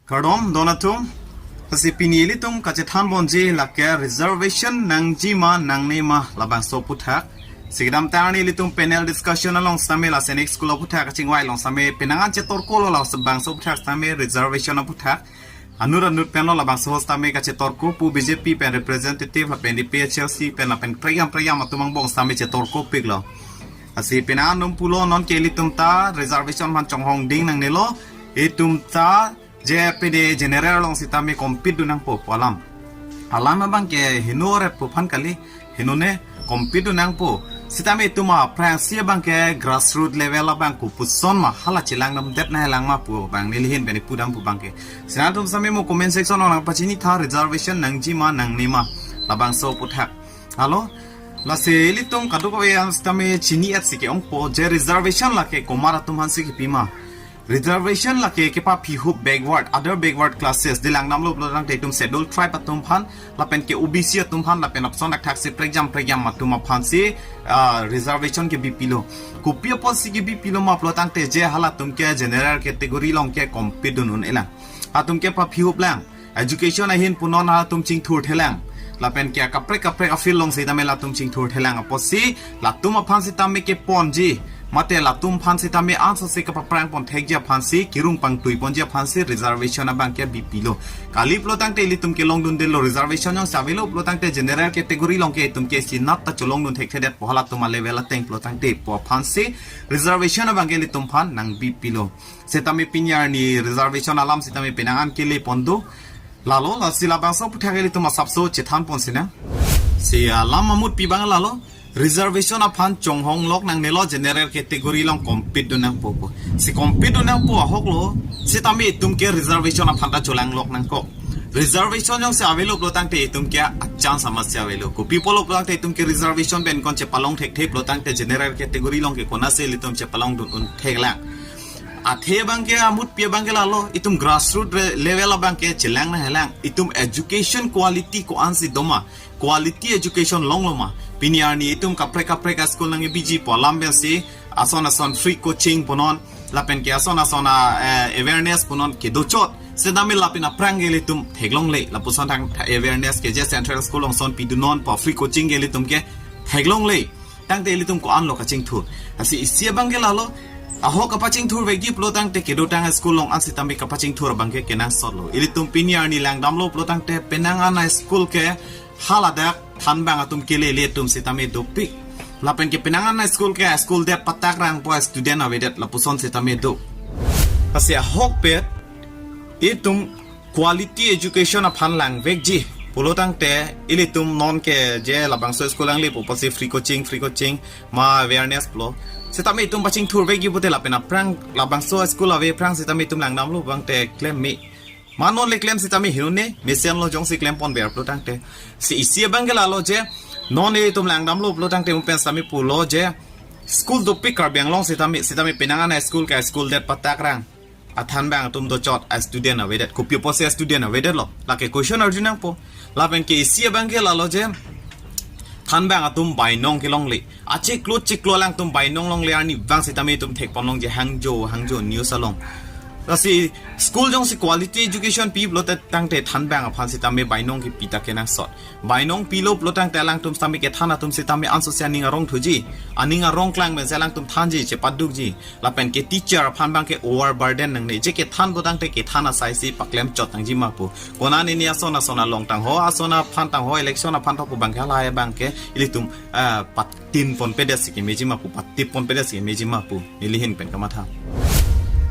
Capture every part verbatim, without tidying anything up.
Kardom don atum. Lasi pini ilitum kachethan ponji lake reservation nangji ma nangne ma labangso aputhak. Si kedamtang arni ilitum panel discussion along sitame la Sainik School aputhak kachingvai along sitame penang an chetorkolo, labangso aputhak sitame reservation aputhak. Anut anut pen lo labangso sitame kachetorko pu B J P pen representative lapen A P H L C pen lapen preyam preyam atum angbong sitame chetorkopiklo. Lasi penang an num pulo, nonke ilitum ta reservation aphan chonghong ding nangnelo. Itum ta je pede general along sitame compete dun nangpo pu alam. Alam abangke heno rep pu aphan kali, henone compete dun nangpo. Sitame itum aphrangsi abangke grassroot level abang kopuson ma hala chelang damdet nanglang ma pu abang neli ahin pen pudam pu abangke. Si nangtum sitame mo comment section along nangpachini tha reservation nangji ma nangne ma labangso aputhak. Alo, lasi ilitum kadokave an sitame chini-et si ke-ongpo je reservation lake komat atum aphansi kipi ma. Reservation lake kepaphihup backward, other backward classes, de langdamlo pulo tangte itum schedule tribe atum aphan, lapen ke O B C atum aphan, lapen lapuson thakthak si preyam preyam atum aphansi, ah, reservation ke bipilo. Kopi apotsi ke bipilo ma pulo tangte je halatum ke general category along ke compete dun un-elang. Atum kepaphihup lang. Education ahin punon halatum chingthurthelang. Lapen ke kaprek kaprek a-field along sitame latum chingthurthelang apotsi, latum aphan sitame keponji, mate latum aphan sitame ansose kapaprang pon thekji aphansi, kirung pangtui ponji aphansi reservation abangke bipilo. Kali pulo tangte ilitum kelong dundelo, reservation jongsi avelo pulo tangte general category along ke itum ke sinat ta cholong dun thekthedet pu halatum a-level ateng pulo tangte pu aphansi reservation abangke ilitum aphan nangbipilo. Sitame pini arni reservation alam sitame penang an kele pon do. Lalo, lasi labangso aputhak ilitum asapso chethan ponsinang. Si alam amutpi abang lalo, reservation aphan chonghong lok nangnelo, general category along compete dun nangpo pu. Si compete dun nangpo ahoklo, sitame itum ke reservation aphan ta cholang lok nangkok. Reservation jongsi avelo pulo tangte itum ke a-chance amatsi avelo. Kopi pulo pulo tangte itum ke reservation pen kon chepalong thekthe pulo tangte general category along ke konatsi ilitum chepalong dun un theklang. Athe abangke amutpi abangke lalo, itum grassroot re-, level abangke chelang nanglang, itum education quality ko-ansi doma, quality education longlo ma. Pini arni itum kaprek kaprek a-school nangkebiji pu alam pensi, ason ason free coaching punon, lapen ke ason ason a, eh, awareness punon kedochot. Sitame lapen aphrang ke ilitum theklongle, lapuson thang tha-, awareness ke je central school along son pidunon pu free coaching ke ilitum ke theklongle. Tangte ilitum ko-anlo kachingthur. Lasi isi abangke lalo, ahok kapachingthur vekji pulo tangte kedotang a-school along an sitame kapachingthur abangke kenangsotlo. Ilitum pini arni langdamlo pulo tangte penang an a-school ke haladak thanbang atum kelele atum sitame dopik. Lapen ke penang an a-school ke a-school det patak rang pu a-student avedet lapuson sitame do. Lasi ahokpet itum quality education aphan langvekji pulo tangte ilitum nonke je labangso school angle pu apotsi free coaching, free coaching, ma awareness pulo. Sitame itum pachingthur vekji pute lapen aphrang labangso school ave aphrang sitame itum langdamlo abangte klem me. Ma non le klem sitame henone, mesenlo jongsi klem ponver pulo tangte. Si isi abangke lalo je, non ilitum langdamlo pulo tangte mo pen sitame pulo je, school dopik Karbi Anglong sitame, sitame penang an a-school ke a-school det patak rang. Athanbang atum dochot, a-student avedet, kopi apotsi a-student avedetlo. Lake question arju nangpo. Lapen ke isi abangke lalo je, thanbang atum bainong kelongle. Achiklo chiklo alangtum bainong longle arnivang sitame itum thekponlongji hangjo hangjo news along. Lasi school jongsi quality education pi pulo tangte thanbang aphan sitame bainong kepi ta kenangsot. Bainong pilo pulo tangte alangtum sitame kethan atum sitame ansose aning arong thuji. Aning arong klang pensi alangtum thanji chepadukji. Lapen ke teacher aphan abangke overburden nangne, je kethan pulo tangte kethan asaisi paklemchot nangji ma pu. Konane ni ason ason along tangho, ason aphan tangho, election aphan tho pu abangke halahai abangke ilitum, ah, patin ponpedet si kemeji ma pu, patip ponpedet si kemeji ma pu, neli ahin pen kamatha.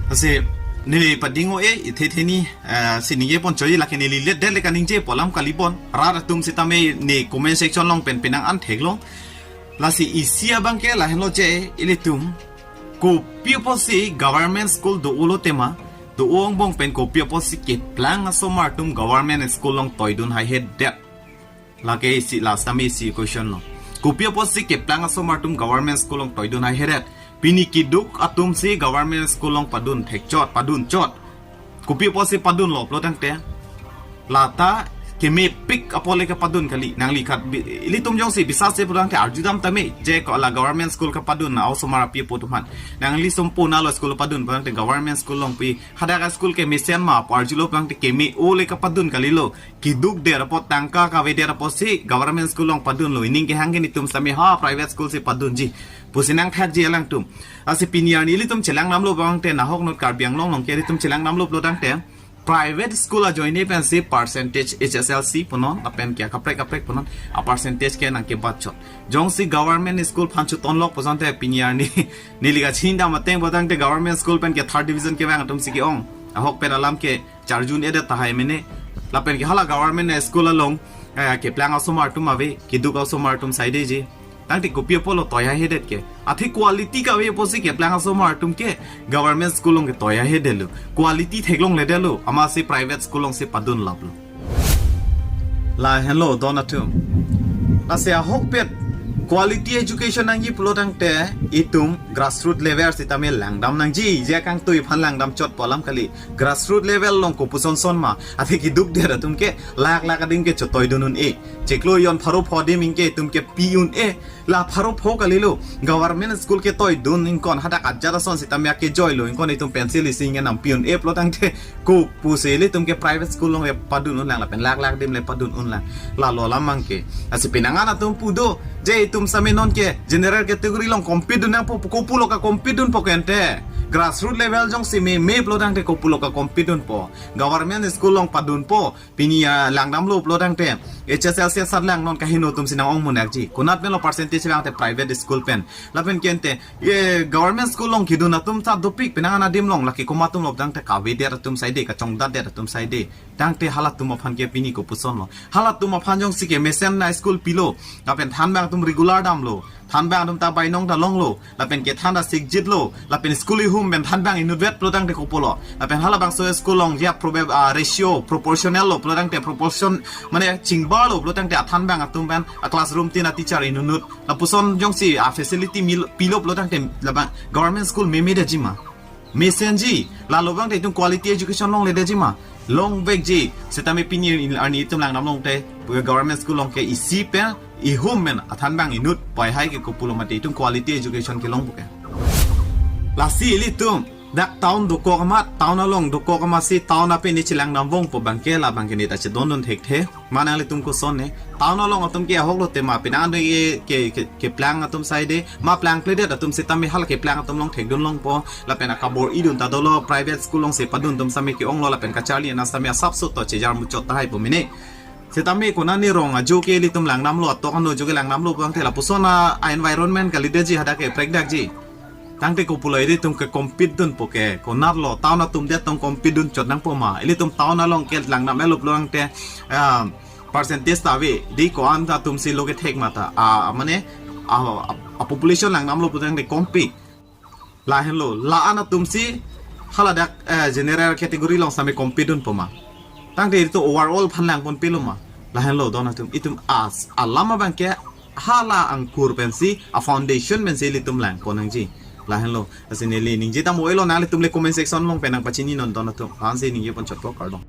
Lasi neli pading-o-e, ithe the ni, ah, si ningje pon choi lake neli let det le kaningje pu alam kali bon. Rat atum sitame ne comment section along pen penang an theklong. Lasi isi abangke lahenlo je ilitum kopi apotsi government school do-olo tema, do-o angbong pen kopi apotsi keplang asomar atum government school along toidun haihedet. Lake isi la sitame isi question lo. Kopi apotsi keplang asomar atum government school along toidun haihedet. Pini keduk atumsi government school along padun thekchot, padunchot. Kopi apotsi padunlo pulo tangte, lata Kemepik apot le kepadun kali. Nangli khat bi-, ilitum jongsi bisas se pulang te arjudam tame, je ko la government school kepadun na osomar api apo atum aphan. Nangli som pona lo school padun pulang te government school along pi. Hadak a-school kemesen ma pu arjulo pulang te keme-o le kepadun kalilo. Keduk der apot, tangka kave der apotsi government school along padunlo. Ining kehang ke netum sitame ha private school si padunji pusi nangthakji alangtum. Lasi pini arni ilitum chelang damlo pulang te nahok not Karbi Anglong along ke ilitum chelang damlo pulo tangte private school ajoine pensi percentage H S L C punon, lapen ke kaprek kaprek punon, a-percentage ke nangkebat chot. Jongsi government school aphan chutonlok puson te pini arni neli kachini dam ateng pulo tangte government school pen ke third division kevang atum si ke-ong. Ahokpet alam ke charjun-edet tahai mene. Lapen ke hala government school along, eh, keplang asomar atum ave, keduk asomar atum saideji. Tangte kopi apotlo toya hedet ke? Athe quality kave apotsi keplang asomar atum ke government school along ke toya hedetlo. Quality theklongledetlo. Amatsi private school alongsi padun laplo. Lahenlo don atum. Lasi ahokpet quality education nangji pulo tangte itum grassroot level sitame langdam nangji. Je kangtui aphan langdam chot pu alam kali. Grassroot level along kopuson son ma. Athe keduk der atum ke lakh lakh adim ke chotoidun un-e. Chiklo jon pharo pho adim anke itum ke pi un-e. La pharo pho kalilo. Government school ketoidun ingkon hadak ajat ason sitame akejoilo. Ingkon itum pencil isi nge nam pi un-e pulo tangte kopusi ilitum ke private school along le padun unlang lapen lakh lakh adim le padun unlang. Lalo alam abang ke. Lasi penang an atum pu do. Je itum sitame non ke general category along compete dun nangpo, kopulo ka-compete dunpo ke ante. Grassroot level jongsi meme pulo tangte kopulo ka-compete dunpo. Government school along padunpo. Pini a langdamlo pulo tangte H S L C asatlang non kaheno atum si nang-ong munak ji. Konat penlo percentage vang te private school pen. Lapen ke ante, ye government school along kedun atum ta dopik penang an adim along lake komat atumlo tangte kavedet atum saide, kachongdatdet atum saide. Tangte halatum aphan ke pini kopusonlo? Halatum aphan jongsi kemesen a-school pilo, lapen thanbang atum regular damlo, thanbang atum ta bainong ta longlo, lapen kethan ta sikjitlo, lapen school ihum pen thanbang inutvet pulo tangte kopulo? Lapen halabangso school along ya probe-, ah, ratio proportional lo pulo tangte proportion mane chingbarlo pulo tangte athanbang atum pen a-classroom tin a-teacher inutnut. Lapuson jongsi a-facility mil-, pilo pulo tangte labang government school memedetji ma? Mesenji. Lalo abang te itum quality education longledetji ma? Longvekji. Sitame pini arni itum langdam long te government school along ke isi pen ihum pen athanbang inut pai hai ke kopulo mate itum quality education kelongpo ke? Lasi ilitum dak town dokok amat, town along dokok amatsi town ape ne chelangdam vongpo abang ke labang ke ne ta chedondun thekthe. Ma nanglitum koson ne? Town along atum ke ahoklo tema penang an ke, ke, ke, keplang atum saide, ma plangkledet atum sitame hala keplang atum along thekdun longpo, lapen akabor-idun ta dolo, private school alongsi padun atum sitame ke-onglo, lapen kacharli anan sitame asapso to chejar muchot tahai po mene. Sitame konane rong ajo ke ilitum langdamlo, atok ano ajo ke langdamlo pulo tangte lapuson a-environment kalidetji hadak ke prekdakji. Tangte kopulo ilitum ke-compete dunpo ke, konatlo town atum det tong compete dun chot nangpo ma? Ilitum town along ke langdam-etlo pulo tangte, ah, percentage ta ave, di ko-an ta atum si lo kethek mata, ah, mane, ah, a-population langdamlo pulo tangte compete. Lahenlo, la-an atum si haladak, eh, general category along sitame compete dunpo ma? Tangte ilitum overall aphan langponpelo ma? Lahenlo don atum, itum as alam abang ke hala angkur pensi, a-foundation pensi ilitum langpon nangji. Lahenlo, lasi neli ningje tamo-elo, nanglitum le comment section along pen nangpachini non don atum. Aphansi ningje pon chotpo, kardom.